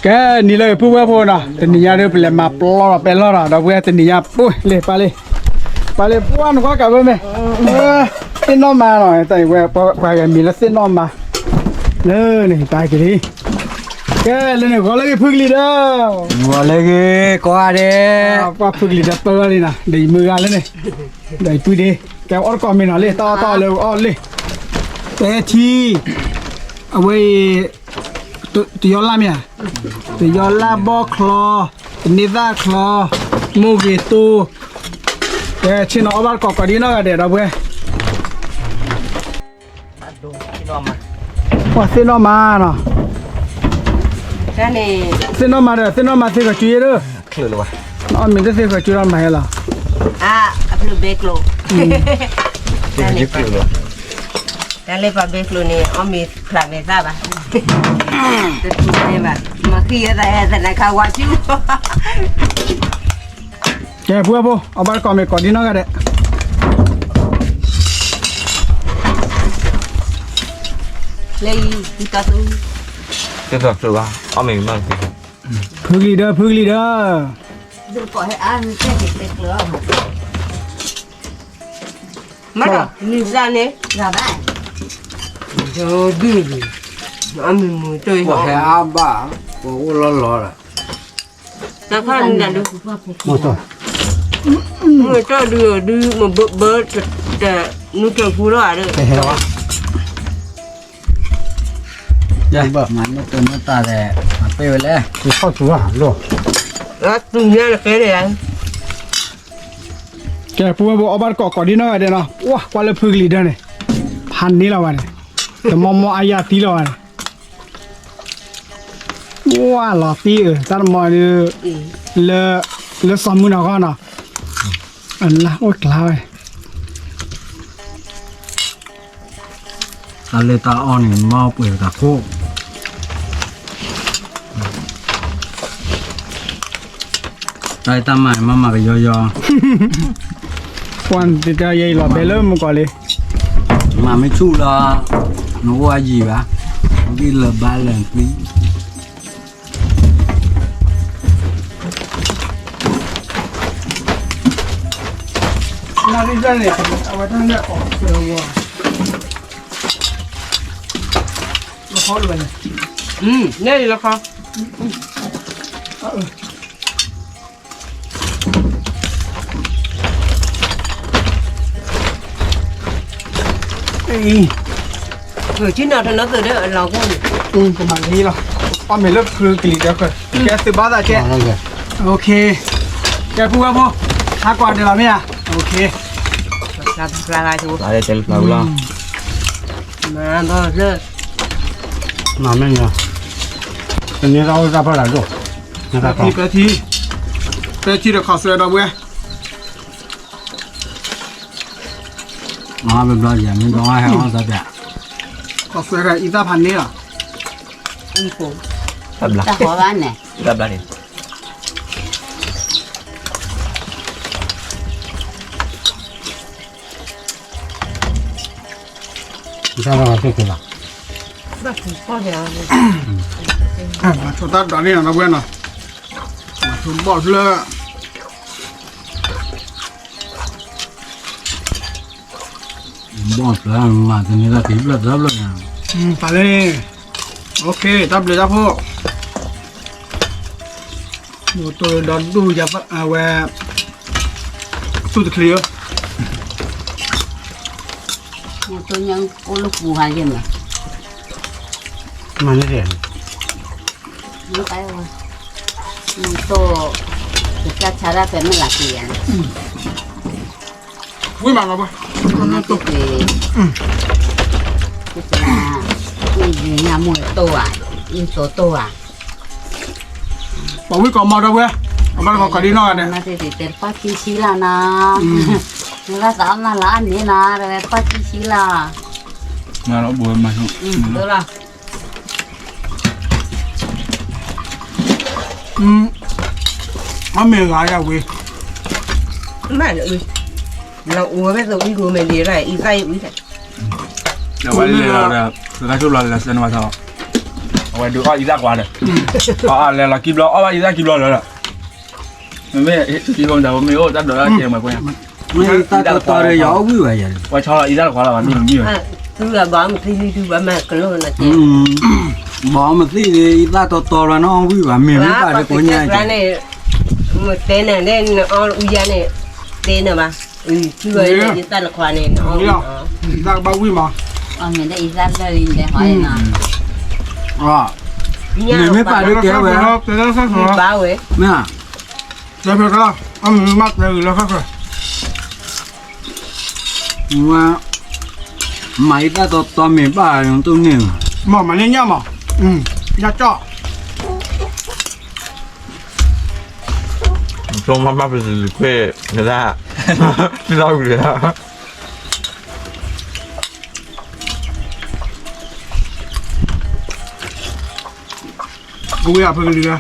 ကဲ နံၤလၢအဂ့ၤ ပုၢ်ဝဲၢ်ဖိနီၤ, တနံၤညါဒီး ပလဲၤမၤပျီလီၤပဲလီၢ်ဒီး ဒီပုၢ်ဝဲၢ် တနံၤညါ ပှၤလဲၤပာ်လံ, ပာ်လံ ပှၤနကွၢ်ကးဝဲမ့ၢ် သ့ၣ်နီၣ်မါနီၤ, တၢ်အံၤဝဲ ပှၤဂၤမံၤလၢသ့ၣ်နီၣ်မါ, လၢန့ၣ် ပာ်က့ၤလံ, ကဲ လၢန့ၣ် ဂီၤလၢဂ့ၤ ဖုကလံၤဒီး ဂီၤလၢဂ့ၤ ကိးဂၤဒဲး, ပှၤဖုကလံၤဒီး ပၢဝဲလံနီၤ, ဒီးယမုၢ်ဂၤလၢန့ၣ်, ဒီးယပုၢ်ဒ့, ကဲ အီၣ်တကိးမ့ၢ်နီၤလံ, တၢ်အီၣ်တၢ်အီလၢအီၣ်လံ, ပဲထံ အဝဲအံၤ တယီလၢ်မ့ၢ်ဧါ, တယီလၢ်ဘီချီ, တန့သၣ်ချီ, မိၢ်ဂ့ၤတိ, ကဲ ဆ့ၣ်နီၤအီၣ်ဘၣ်တကိးကိးဒံနီၢ်ဂၤဒဲး ဒီပုၢ်ဝဲၢ်, ပှၤသ့ၣ်နီၣ်မါနီၤ, သ့ၣ်နီၣ်မါဒီး သ့ၣ်နီၣ်မါသ့ၣ်ဃီၤစုယဲၢ်ဒီး, အီၣ်မ့ၤတသ့ၣ်ဃီၤစုဒီးမၤဟဲလီၤ, အဖျုးဘဲကျိၤ တၢ်လၢပှၤဘဲကျိၤန့ၣ် အီၣ်မ့ၤဖျးမဲာ်သၣ်ဘၣ်, တထူၣ်ဘၣ်, မၤဃံအသးသနခါဝါဆူ, ကဲ ပုၢ်ဝဲၢ်ဖိ အီၣ်ဘၣ်တကိးမ့ၢ်ကိးဒံနီၢ်ဂၤဒဲး, လၢအံၤ တၢ်သူ တၢ်သူဘၣ် အီၣ်မ့ၤမး, ဖုကလံၤဒီး ဖုကလံၤဒီး မ့ၢ်ဒီး နံၤစၢ်န့ၣ် ဒ်န့ၣ် အမုၢ်မုၢ်တၢ် ပှၤဟဲအါဘၣ် ပှၤအိၣ်လီၤလီၤဒီး တၢ်ခါန့ၣ်ဒုး မ့ၢ်တၢ်ဒုးဒုး မ့ၢ်ဘၢ တနုၤတၢ်ဖူလီၤဧါဒီး မၤန့ၢ်တၢ်မ့ၢ်တၢ်လဲၣ် မၤပ့ၢ်ဝဲလဲၣ် ယခီၣ်သူၣ်လီၤ သူၣ်ညါလၢကဲလဲၣ် ကဲ ပုၢ်ဝဲၢ်ဖိ အီၣ်ဘၣ်တကိးကိးဒံနီၢ်ဂၤဒဲးနီၤ ပှၤကွၢ်လၢဖုကလံၤဒၢန့ၣ် ဖးန့ၢ်လီၤဝဲန့ၣ် တမီမီအါယၤသံလီၤဝဲန့ၣ် ဝါလီၤသံအၢ တၢ်တမီဒုး လၢ လၢစီၤမုၢ်နီၢ်ဂီၢ်နီၤ အလၢအိၣ်ကျါဝဲ တၢ်လၢတၢ်အီၣ်န့ၣ် မ့ၢ်ပှဲၤတၢ်ခိၣ် တၢ်လၢတၢ်မၤန့ၣ် မ့ၢ်မၤကယီယီ ပှၤတတၢ်ယဲအံၤလီၤ ဘဲလၢမုၢ်ကီၢ်လံ မၤမ့ၢ်ဆူၣ်လီၤ နအိၣ်အယံၤဘၣ် ဘံၣ်လၢၤဘါလၢၤကွံ နၣ်ရံၣ်ဖျၢၣ်န့ၣ် အဝဲတၢ်လၢအီၣ်ကၢဝီၤ လီခီလၢၤဘၣ်န့ၣ် နဲၣ်လီၤခီ အံၤ ကနီၤတနီၤသုးဒီးအလီၤဂိၢ်န့ၣ် ကမၤလံလီၤ အီၣ်မ့ၤလၢဖုကလံၤဒီး ကဲသုးဘၣ်သးကဲ ကဲပုၢ်ဝဲၢ်ဖိ ဟးကွၢ်ဒဲးလီၤမ့ၢ်ဧါ ဖျါဖျါဖျါဖျါဖျါဖျါ မၤဘီၣ်ဖျၢၣ် မၤမ့ၢ်ညီ တန့ၢ်တၢ်အိၣ်တၢ်ဖီလာ်ဒိၣ် ပဲထံ ပဲထံ ပဲထံဒီးခီၣ်စွဲဒီပုၢ်ဝဲၢ် မၤဘျီယၤ မ့ၢ်ဒီးဟဲအီၣ်သးပျး ခီၣ်စွဲဒီးအံသၣ်ဖးန့ၢ်လီၤ တၢ်ဟီဘၣ်န့ၣ် တၢ်ဘျါန့ၣ် မၤဆိတၢ်ဒိးန့ၢ်နီၤ ဒီပုၢ်ဝဲၢ်နီၤ မၤဆိဘီၣ်ဖျၢၣ် ဘီၣ်ဖျၢၣ်မၤတန့ၢ်တၢ်က့ၤဖျၢၣ်တဖျၢၣ်ညါ ပာ်လၢန့ၣ် တၢ်ဘျုးတၢ်ဖှိၣ် မိၢ်တိၢ်ဒီဒူၣ်ယၤ အဝဲ သူၣ်တချံဧၢ မိၢ်တိၢ်ညါအိၣ်လၢပူၤဟါယဲၢ်မး မၤန့ၢ်ဒဲး မိၢ်တိၢ် ကစၢ်ဆါဒၣ်ပဲမ့ၢ်လၢက့ၤယၤန့ၣ် ဝံၤမးလီၤဘၣ် ကစၢ် ကစၢ် အံၤညါမိၢ်တိၢ်ဧါ အံၤသိတိၢ်ဧါ ပှၤဝံၣ်ကီးမီၤဒီပုၢ်ဝဲၢ် အဘၣ်တကီးကီးဒံနီၢ်ဂၤဒဲး တဲတပၣ်ခံဆံလၢ်နီၤ မ့ၢ်ဘၣ်သးအီၣ်မၤလၢအန့ၣ်နီၤ တဝဲတပၣ်ခံဆံလၢ် မၤလီၤဘိမၤလီၤ အမ့ၢ်ဂၤယဝံၤ မ့ၢ်လၢဝံၤ လီၤအိၣ်ဝဲသဝံၤကိးမ့ၢ်ဒ်လဲၣ် အံသၣ်ယဝံၤ အဝဲလဲၤလီၤဒီး ကကါဆိၣ်လီၤလၢစဲနဝါထီၣ် အဝဲဒုးအီၣ်အံသၣ်ကွၢ်ဒီး, အီၣ်လဲၤလီၤခံဘျီ အီၣ်ဘၣ်အံသၣ်ခံဘျီလၢာ်လီၤ, မ့မ့ၢ် မ့ၢ်အိၣ်တၢ်ဒိးတၢ်ကဲမကွၢ်, အံသၣ်တီတီဒီး ယအီၣ်ဝံၣ်ဘၣ်ယၤ, ပှၤဆီလီၤအံသၣ်တခွါလီၤဘၣ် မ့ၢ်မံဘၣ်, သုဂၤဘၣ်အီၣ်မသံၣ်လံ သုဘၣ်မၤကလိၣ်နၤကဲ, ဘၣ်အီၣ်မသံၣ်လံ အံသၣ်တီတီလီၤ နအီၣ်ဝံၣ်ဘၣ် မ့ၢ်မ့ၢ်ပာ်လၢကိးညါကဲ, မ့ၢ်တဲနၤန့ၣ် နအီၣ်အူယါန့ၣ်, တဲနၤဘၣ်, ထံဂီၤအံသၣ်တခွါန့ၣ် နအီၣ်ဝံၣ်, အီၣ်မ့ၢ်လၢအံသၣ်လၢာ်လံလဲၤဟီ, မ့ၢ်မ့ၢ်ပာ်လၢကဲဝဲ, ဘၣ်ဝဲ, မ့ၢ် လၢဖဲကလီၤ အမ့ၢ်မ့ၢ်မၤတဲဂ့ၤလၢဃၣ်ဃၣ်, ဝဲ, မၤအံသၣ်တီတီမ့ၢ်ဘၣ်ယတူၢ်န့ၢ်, မ့ၢ်မၤန့ၢ်ညၣ်မး, ညၣ်ကၠီၣ်, ဆိမၤမၤပစံးလံခွဲး, နဒၣ်, နဒၣ်ဝံၤလၢ အဝဲအဖဲကလံၤ,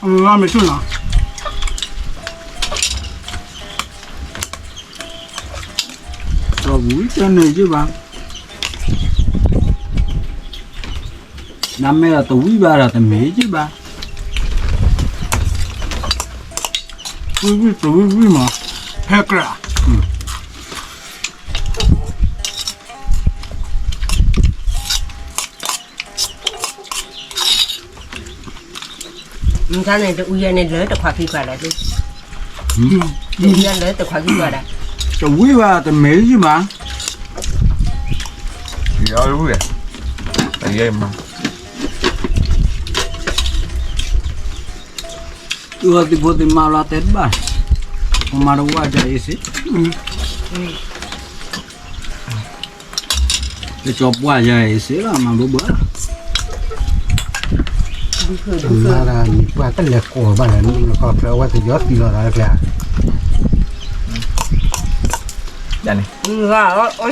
အမ့ၢ်ဆူၣ်နီၤ, တဝံၣ်တန့ၢ်က့ဘၣ်, နမ့ၢ်ဒီးတဝံၣ်ဘၣ်ဒီးတမ့ၢ်က့ဘၣ်, ဝံၣ်ဝံၣ်တဝံၣ်ဝံၣ်မး, ဖဲကြၢး မ့ၢ်န့ၣ် တအူယဲန့ၣ်လၢတခွါခံခွါဒီး, တအူယဲလၢတခွါခံခွါဒီး, တဝံၣ်ဘၣ်တမ့ၢ်ယံၢ်မး, ယအီၣ်ဝံၣ်, ယဲမး, သုဂီၢ်သံၣ်ဖိသံၣ်မါလီၤတဲတဘၣ်, ပမၤတဝၢ်ယၤအံၤစ့ တကီပှၢ်ယၤအံၤစ့လီၤ မၤဘၢဘၢ, မၤဒၣ်နံၣ်ပှၢ်တလဲၤကိးဘၣ်လဲၣ် နကီၢ်ချၢအဝဲတယီသံလီၤတၢ်လၢကျဲ, အီၣ်တနံၤ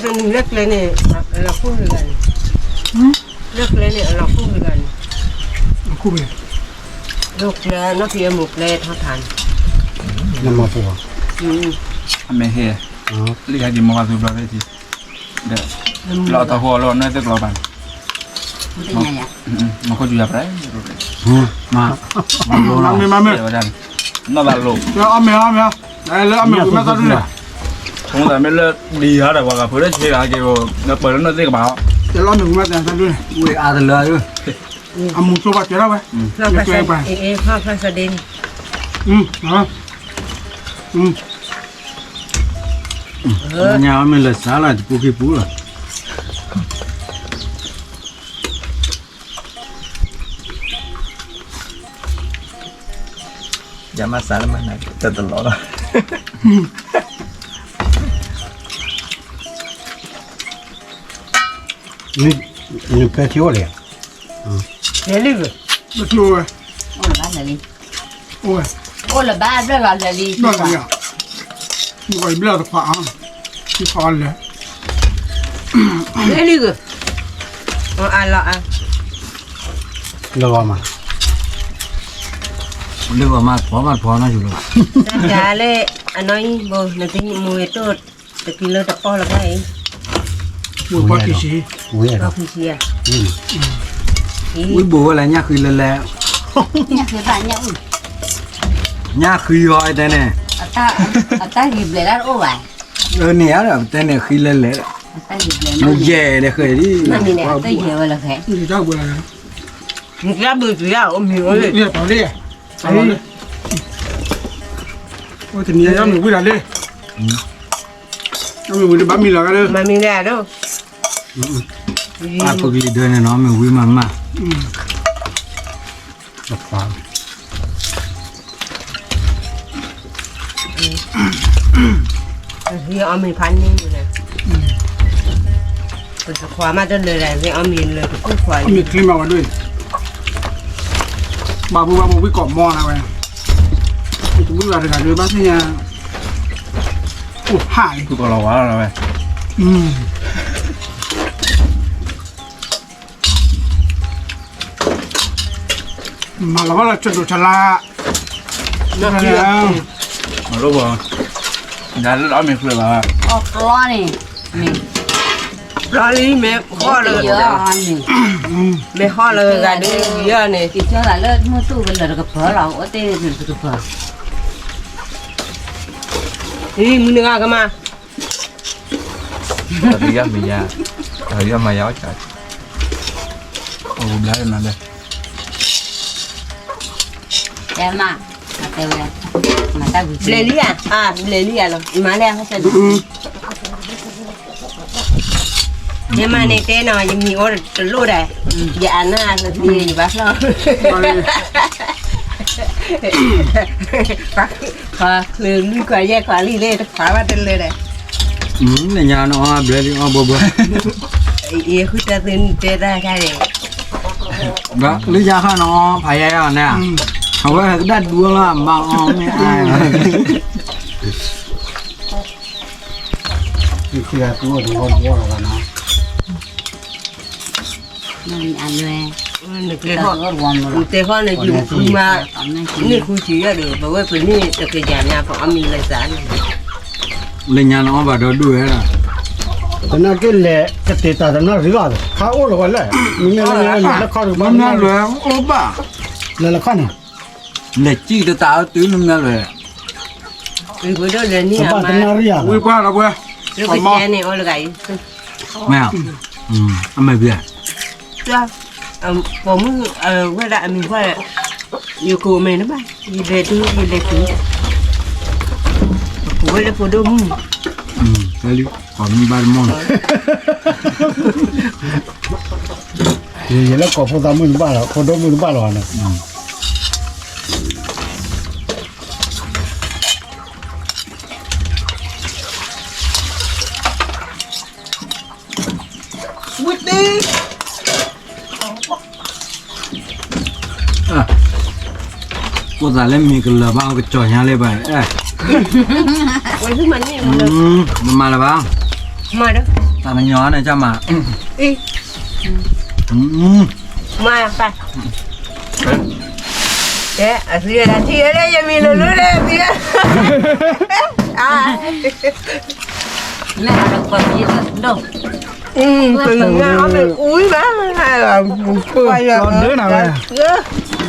လၢကျဲန့ၣ်, လၢကျဲန့ၣ် အလီၤခိၣ်ဂ့ၤဂၤန့ၣ်, လၢကျဲနီၢ်ဖံအမိၢ်ကျဲထီၣ်ထါန့ၣ်, အမ့ၢ်ဟဲ, လံဟဲက့ၤမီၤပှၤသူဘျီဖဲက့ၤ, လီၤအထီၣ်ဃိလီၤ နသ့ၣ်ကျီဘၣ်န့ၣ်, မၤခိၣ်စူၤယၤပြဲ, မၤ, မၤမ့ၢ်မၤမ့ၢ်, နီၢ်သးလိၤ, လၢအီၣ်မ့ၢ်အီၣ်မ့ၢ်, လၢအီၣ်မ့ၢ်ဝံၤမ့ၢ်သးဒုန့ၣ်, ဖိသၣ်မ့ၢ်လၢဒံးဟါဒီးပှၤဂၤဖုးလၢဆ့ဂၤက့ၤ, နပၢၢ်လၢနသ့ၣ်ကဘၣ်, လၢအီၣ်မ့ၢ်ဝံၤမ့ၢ်သးဒုန့ၣ်, ဝံၤအါတလၢ, အမူၤကၠိဘၣ်ကဲထီၣ်ဝဲ, ဖးဖးစဒ့န့ၣ်, ညါအီၣ်မ့ၢ်လၢစးလီၤ တပူၤခံပူၤလီၤ. ယမၤစးလၢမၤနၤ တၢ်တလီၤလီၤ. နဖဲထံအိၣ်လံ, လဲၤလံ, ပထံအိၣ်ဝဲ, အိၣ်လၢၤဘၣ်လဲၤလံ, အိၣ်ဝဲ, အိၣ်လၢၤဘၣ်ဘျၢၣ်လီၤလဲၤလံ, ဘျၢၣ်လီၤ, ဘျၢၣ်တခွါအါ, ထံခွါအါလဲၤ, လဲၤလံ, အလီၤအါ, လၢဂီၤမး, လၢဂီၤမး ဖီမးဖီနီၤယူၤလီၤ, တၢ်လၢ, အနီၢ်အံၤဘိ နသ့ၣ်မူဝဲတိၢ်, တကံလၢတပီၢ်လၢၤဘၣ်အံၤ, ဝဲပီၢ်ခံဆံ, ဝဲပီၢ်ခံဆံဧါ, ဝံၣ်ဘိးဝဲလၢညၣ်ဃံလၢလဲၤ, ညၣ်ဃံဘၣ်ညၣ်အုၣ်, ညၣ်ဃံဂီၤတဲန့ၣ်, အတၢ်ဂံၢ်ဘျဲၣ်ဒၣ်တအိၣ်ဘၣ်, အန့ၣ်ဧါဒီး ပတဲန့ၣ်ဃံလၢလဲၤ, မ့ၢ်ယဲၢ်ဒီးဃဲၤဒ်, မ့ၢ်န့ၣ်န့ၣ် အတၢ်ယဲၢ်ဝဲလၢဃဲၤ, မ့ၢ်ကဘုးကယၤအိၣ်မံၤအိၣ်လၢ, အိၣ်တနံၤအံၤမ့ၢ်ဝံၤဒၣ်လံ, မ့ၢ်ဝံၤတဘၣ်မံၤလီၤဂၤလၢ, မၤမံၤလၢဒိၣ်, အပကလံၤဒၢန့ၣ်နီၤ မ့ၢ်ဝံၤမၤမၢ်, တခွါ ဟံးအီၣ်မ့ၤဖးန့ၣ်, ပတခွါမးတလၢာ်ဒီး ဟံးအီၣ်မ့ၤလၢတကူၣ်ခွါအံၤ, မ့ၢ်ချ့မးဝဲဒၣ်, ဘၣ်ဘိဘၣ်ဘိဝံၣ်ကိးမီၤနၤဝဲ, တဝံၣ်ဘၣ်တဂၤဒုးဘၣ်သ့ၣ်ညါ, အိၣ်ဟးအံၤ, ကူၣ်ကီၤလီၤဝါလီၤဝဲ မၤလီၤဘၣ်လီၤ ဆဒိၣ်ဆလါ, မၤလိဘၣ်, ဒါလၢအီၣ်မ့ၤဖျၢၣ်ဘၣ်, အီၣ်ကျီန့ၣ်, မ့ၢ်, ဘျီလံ မ့ၢ်ဟီၣ်လၢ, မ့ၢ်ဟီၣ်လၢဂၤဒုးယီၤန့ၣ်, က့ၤကၠီသးလၢမုၢ်သူၣ်ကလၢၤတကပၤလီၤ အိၣ်တ့ၢ်တကပၤ, မုၢ်နဂၤကမၤ, တၢ်မၤယၤ, တၢ်မၤယၤအီၣ်, အိၣ်ဘျါနၤလၢ တဲမး, တဲဝဲ, မၤတၢ်ဝံၤ ဘျဲၣ်လံဧါ, ဘျဲၣ်လံဧါလီၤ, မၤလဲၣ်, ယမၤန့ၣ်တဲနီၤ ယမံၤအိၣ်တလိၣ်ဒီး, ယအနၢ်သ့ယဘၣ်ဖျီၣ်, ခွါချုးလွံၢ်ခွါယဲၢ်ခွါလံလၢတခွါဘၣ်တလၢဒီး, နညါနအီၣ်ဘျဲၣ်လံအီၣ်ဘိဘိ, ယဃုတၢ်သုတဲတၢ်ခါန့ၣ် လၢယၤခါနီၤ ဖးယါယါန့ၣ်, အဝဲဟဲကဒၣ်ဒူလီၤ မၤအီၣ်မ့ၢ်အါ, နတဲဃီန့ၣ် ယမၤ, န့ၢ်ဃုဆံယဲၢ်ဒီး ပဝဲပန့ၢ်တကယၤညါ ပအီၣ်မ့ၤလၢသးန့ၣ်, လၢညါနအီၣ်ဘၣ်ဒီဒူၣ်ဝဲဒၣ်, တနာ်က့လဲၤကတဲာ်တၢ်တနီၤရံၣ်လီၤ, ခါအိၣ်လီၤဝဲလဲၣ်, မ့မ့ၢ်လၢခီၣ်တဘၣ် မ့ၢ်နၤလွဲအိၣ်ဘၣ်, လဲၤလၢခီၣ်န့ၣ်, လဲၤစံၣ်တတၢ်အတုၤနမ့ၢ်လွဲ, ဝံၤပှၤဒိၣ်လဲၤနံၣ်အမါ, ဝံၤပှၤလီၤပှဲၤ, ဝံၤပှၤကဲန့ၣ် အိၣ်လၢဂၤအံၤ, မ့ၢ်, အမဲာ်ဘျဲၣ်, ပိာ်မုၣ်, ဝဲဒၣ်အမံၤပှၢ်, ယကိးမဲာ်တဘၣ်, ယလဲၤတုၤယလဲၤတုၤ, ကိးဝဲလၢဖိဒိၣ်မုၣ်, လံ, ကိးမုၣ်ဘၣ်တမီၢ်န့ၣ် ယလၢကိးဖိသးမုၣ်တဘၣ်လီၤ ဖိဒိၣ်မုၣ်တဘၣ်လီၤန့ၣ်, ဝံၤတ့ ကိးသးလၢမံၤကလၢၤဘၣ် ကစီၤညါလၢဘၣ်, မၤလၢၤဘၣ်, တၢ်ကညီၤန့ၣ် ကမၤ, မၤ, တဲ, အသံထံၣ်လၢယမံၤလၢလၢလၢသံ, ပနၢ်အီၣ်မ့ၢ်အူဘၣ်, ပဒၢနၤဝဲ, ပဲာ်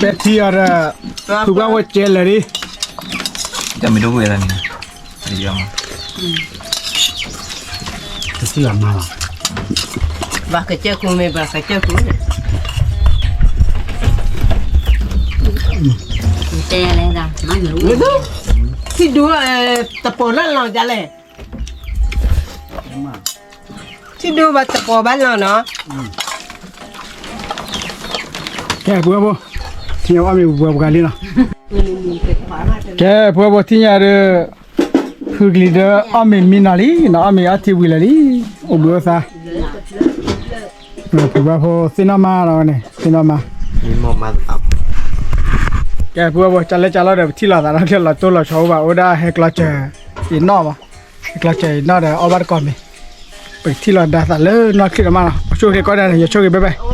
ထံအီၤဒီး, ဖုဘၣ်ဝဲကဲလၢာ်ဒ်, တမ့ၢ်ဒိၣ်ဝဲဒၣ်န့ၣ်, တထံၣ်အမါလီၤ, ဘၣ်ကစၢၢ်ခိၣ်မ့ၢ်ဘၣ်ကစၢၢ်ခိၣ်န့ၣ်, တဲလဲၣ်, ထံဒိၣ်, တပိာ်လၢလီၤဒ်လဲၣ် ထံဒိၣ်ဘၣ်တပိာ်ဘၣ်လီၤနီၤ, ကဲ ပှၤဘိ, ထံၣ်ညါအီၣ်မ့ၤပှၤပှၤလံနီၤ, ကဲ ပှၤဘိ ထံၣ်ညါဒီး, ဖုကလံၤဒီးအီၣ်မ့ၤမံနီၤလံနီၤ, အီၣ်မ့ၤအီထံဝံၤလၢာ်လံ, အိၣ်ဘှံးအိၣ်သါ, ပှၤဘိသ့ၣ်နီၣ်မါနီၤန့ၣ် သ့ၣ်နီၣ်မါ, ကဲ ပှၤဘိ ကလဲကလီၤဒီး ပထံၣ်လိာ်သးနီၣ်ချ့လီၤတိၢ်လီၤဆီအိၣ်ဘၣ် အိၣ်ဒၣ်ဟဲကျီစၢၤအံၤနီၣ်မး, ဟဲကျီစၢၤအံၤနီၣ်ဒီးအီၣ်ဘၣ်တကိးမ့ၤ, ပကထံၣ်လိာ်ဒၣ်သးလၢနီၣ်ချ့လီၤမးနီၤ, ပဆိၣ်ဂ့ၤကိးဂၤဒဲး ယဆိၣ်ဂ့ၤ bye bye.